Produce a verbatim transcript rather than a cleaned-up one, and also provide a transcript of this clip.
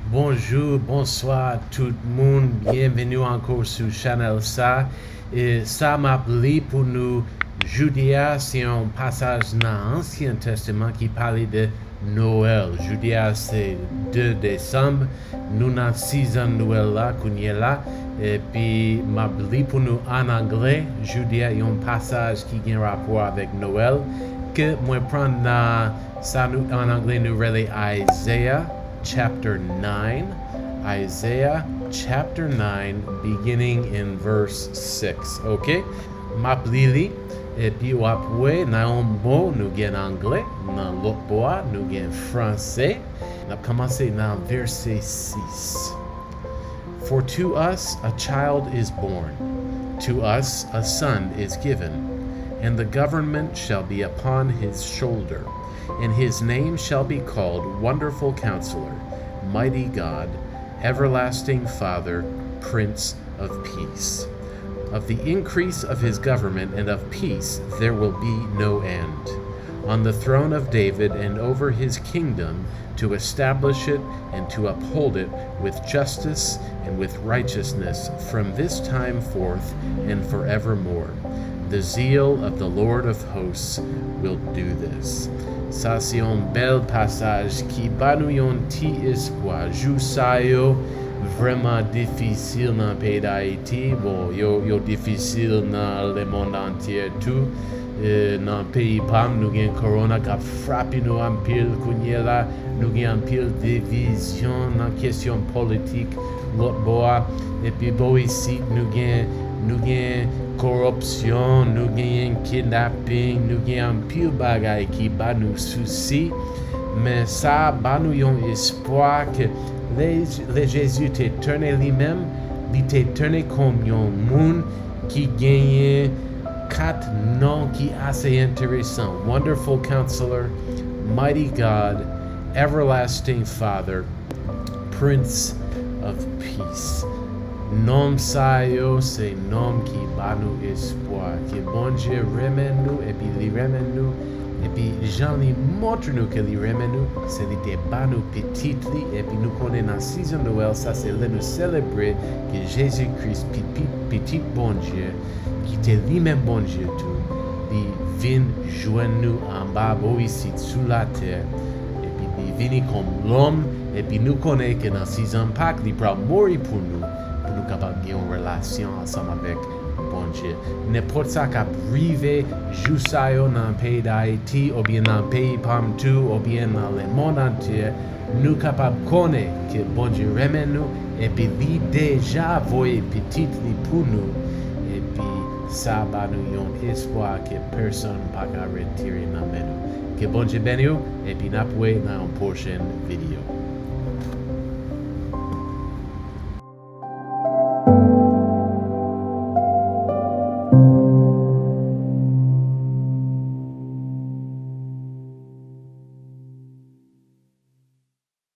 Bonjou, bonswa tout moun, byenveni ankò sou chanèl sa. E sa m ap li pou nou jodi a, se yon pasaj nan Ansyen Tèstaman ki pale de Nwèl. Jodi a se de desanm, nou nan sizon Nwèl la kounye la. Epi m ap li pou nou an anglè jodi a yon pasaj ki gen rapò avèk Nwèl ke mwen pran nan sa nou an anglè nou rele Isaiah chapter nine. Isaiah chapter nine, beginning in verse six. Ok? M ap li li, epi w ap wè nan yon mo nou gen anglè, nan lòt bò a nou gen franse. N ap kòmanse nan vèsè sis. For to us a child is born, to us a son is given, and the government shall be upon his shoulder, and his name shall be called Wonderful Counselor, Mighty God, Everlasting Father, Prince of Peace. Of the increase of his government and of peace there will be no end, on the throne of David and over his kingdom, to establish it and to uphold it with justice and with righteousness from this time forth and forevermore. The zeal of the Lord of hosts will do this. Sa se yon bèl pasaj ki ba nou yon ti espwa. Jou sa yo vrèman difisil nan peyi Dayiti. Bon, yo, yo difisil nan lemonn antye tou. E, nan peyi pa m, nou gen kowona k ap frape nou anpil kounye la. Nou gen anpil divizyon nan kesyon politik lòt bò a. Epi bò isit, nou gen, nou gen koripsyon, nou genyen kidnaping, nou gen anpil bagay ki ba nou sousi. Men sa ba nou yon espwa ke lè, lè Jezi te tounen li menm, li te tounen kòm yon moun ki genyen kat non ki ase enteresan: Wonderful Counselor, Mighty God, Everlasting Father, Prince of Peace. Non sa yo se non ki ba nou espwa ke Bondye renmen nou epi li renmen nou, epi jan li montre nou ke li renmen nou, se li te ba nou pitit li, epi nou konnen nan sizon Nwèl sa se lè nou selebre ke Jezi Kris, pi-, pi-, pitit Bondye, ki te li menm Bondye tou, li vin jwenn nou anba bò isit sou latè, epi li vini kòm lòm, epi nou konnen ke nan sizon Pak, li pral mouri pou nou, pou nou kapab gen yon relasyon ansanm avèk Bondye. Nenpòt sa k ap rive jou sa yo nan peyi Dayiti, oubyen nan peyi pa m tou, oubyen nan lemonn antye, nou kapab konnen ke Bondye renmen nou, epi li deja voye pitit li pou nou, epi sa ba nou yon espwa ke pèsonn pa ka retire nan men nou. Ke Bondye beni w, epi n ap wè nan yon pwochèn videyo.